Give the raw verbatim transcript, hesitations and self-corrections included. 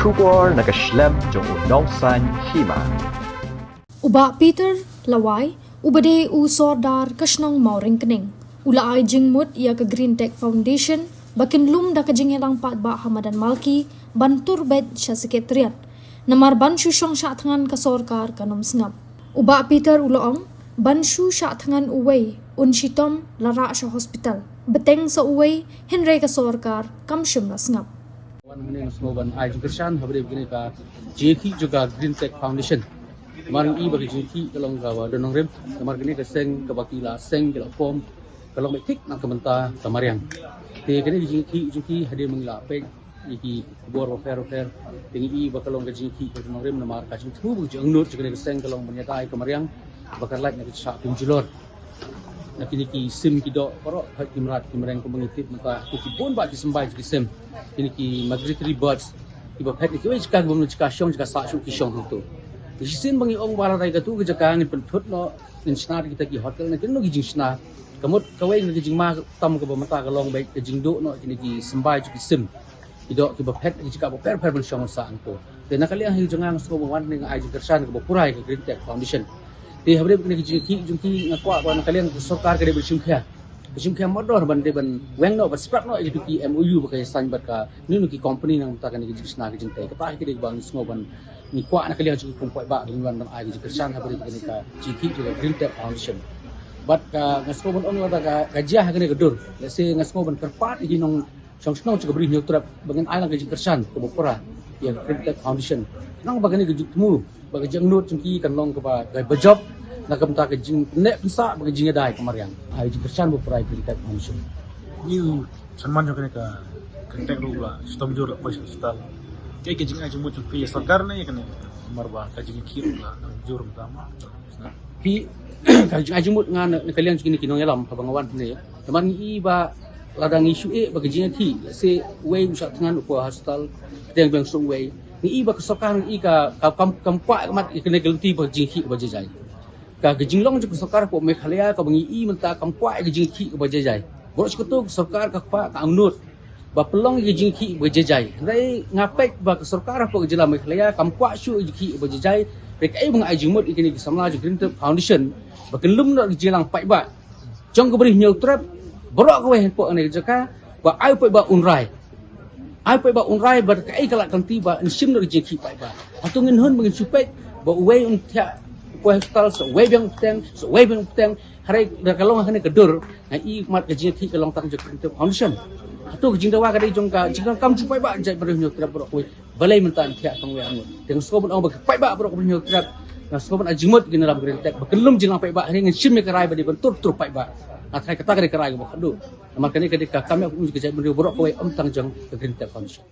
Khubor na ka shlem jong u Nongsaiñ Hima. U Bah Peter Lawai, uba dei u Sordar ka shnong Mawryngkneng, u la ai jingmut ïa ka Green Tech Foundation ba kin lum da ka jingïalang paidbah ha madan Malki ban tur beit sha Secretariat, namar ban shu shong shah thngan ka sorkar kan ym sngap. U Bah Peter u la ong, ban shu shah thngan uwei un shitom la rah sha hospital, bteng sa uwei, hynrei ka sorkar kam shym la sngap. Wan hangne nga sngew ban ai jingkyrshan ha bynta kane ka jingïakhih jong ka Green Tech Foundation. Namar ngi i ba ka jingïakhih ka long kaba don nongrim, namar kane ka seng kaba ki la seng ki la form ka long beit thik na ka bynta ka mariang. Te kane ka jingïakhih jong ki hadien ba ngi la peit ïa ki khubor bapher bapher, te ngi i ba ka long ka jingïakhih ka don nongrim, namar ka jingthmu ba ka jingangnud jong kane ka seng ka long ban ïada ïa ka mariang ba ka lait na ka jingshah pynjulor na kine ki sim ki doh baroh, ha ki mrad ki mreng, kumba ngi tip mynta, ki bun bah ki symbai ki sim, kine ki migratory birds kiba phet na kiwei jaka, kiba mut jaka shong, jaka sah shuh ki shong hangto. Te shisien ba ngi ong ba lada ïa katu ka jaka ngin pynthut noh, ngin shna da kita ki hotel, na kino ki jingshna, ka mut kawei na ka jingma tam kaba mynta ka long beit ka jingduh noh kine ki symbai ki sim, ki doh kiba phet ki jaka bapher bapher ban shong sah hangto. Te na ka liang hi jong nga, nga sngew ba wan hangne nga ai jingkyrshan kaba pura ïa ka Green Tech Foundation. Te ha bynta kane ka jingïakhih jong ki nga kwah ba na ka liang ka sorkar ka dei ban shim khia, ka shim khia mardor ban dei ban weng noh, ban scrap noh ïa kito ki M O U ba ka ïa sign bad kano kano ki company na ka bynta kane ka jingshna ka jingtei. Kata hi ka dei kaba ngi sngew ban, ngi kwah na ka liang jong ki paidbah, ngi wan ban ai ka jingkyrshan ha bynta kane ka jingïakhih jong ka Green Tech Foundation. Bad ka, nga sngew ban ong lada ka, ka jia ha kane ka dur, lehse nga sngew ban kyrpad ïa ki nong shong shnong jong ka Bri Hynñiewtrep ba ngin ai lang ka jingkyrshan kaba pura ïa ka Green Tech Foundation, khnang ba kane ka jingthmu bad ka jingangnud jong ki kan long kaba, kaba jop na ka bynta ka jingpynneh pynsah bad ka jingïada ïa ka mariang. Ai jingkyrshan ba pura ïa ka Green Tech Foundation. Ngi u chairman jong kane ka Green Tech ruh u la shitom jur, la poi sha hospital. Kaei ka jingai jingmut jong phi ïa sorkar ne ïa kane, namar ba ka jingïakhih ruh la jur mynta ma. Phi, ka jingai jingmut nga na, na ka liang jong kine ki nongïalam haba nga wan hangne, namar ngi i ba lada ngi shu ïeh ba ka jingïakhih, lehse uwei u shah thngan u poi hospital, kyrteng biang shuh uwei, ngi i ba ka sorkar ngi i ka, ka kam, kam kwah ka mat ïa kane ka lynti ba ka jingïakhih ba jai jai. Ka, ka jinglong jong ka sorkar hapoh Meghalaya kaba ngi i mynta kam kwah ïa ka jingïakhih ba jai jai. Baroh shi katta ka sorkar ka kwah, ka angnud ba pynlong ïa ka jingïakhih ba jai jai. Hynrei nga peit ba ka sorkar hapoh ka jylla Meghalaya kam kwah shuh ïa ka jingïakhih ba jai jai. Hynrei kaei ba nga ai jingmut ïa kine ki samla jong Green Tech Foundation ba kin lum noh ka jingïalang paidbah jong ka Bri Hynñiewtrep baroh kawei hapoh kane ka jaka, ba ai paidbah un rai. Ai paidbah un rai bad kaei ka lad ka lynti ba yn shim noh ka jingïakhih paidbah. Hato ngin hun ba ngin shu peit ba uwei un thiah u poi hospital, sa uwei biang u bteng, sa uwei biang u bteng. Hynrei da ka long ha kane ka dur, nga i mat ka jingïakhih ka long tang jong ka Green Tech Foundation. Hato ka jingdawa ka dei jong ka jingdonkam jong paidbah jait Bri Hynñiewtrep baroh kawei. Balei mynta yn thiah tang uwei arngut? Te nga sngew ban ong ba ki paidbah baroh ka Bri Hynñiewtrep, nga sngew ban ai jingmut ïa ki nongïalam paidbah ba kin lum jingïalang paidbah, hynrei ngin shim ïa ka rai ba dei ban tur tur paidbah. Nga tharai kata ka dei ka rai kaba khatduh. Namar kane ka dei ka kam ïa ka jait bynriew baroh kawei, ym tang jong ka Green Tech Foundation.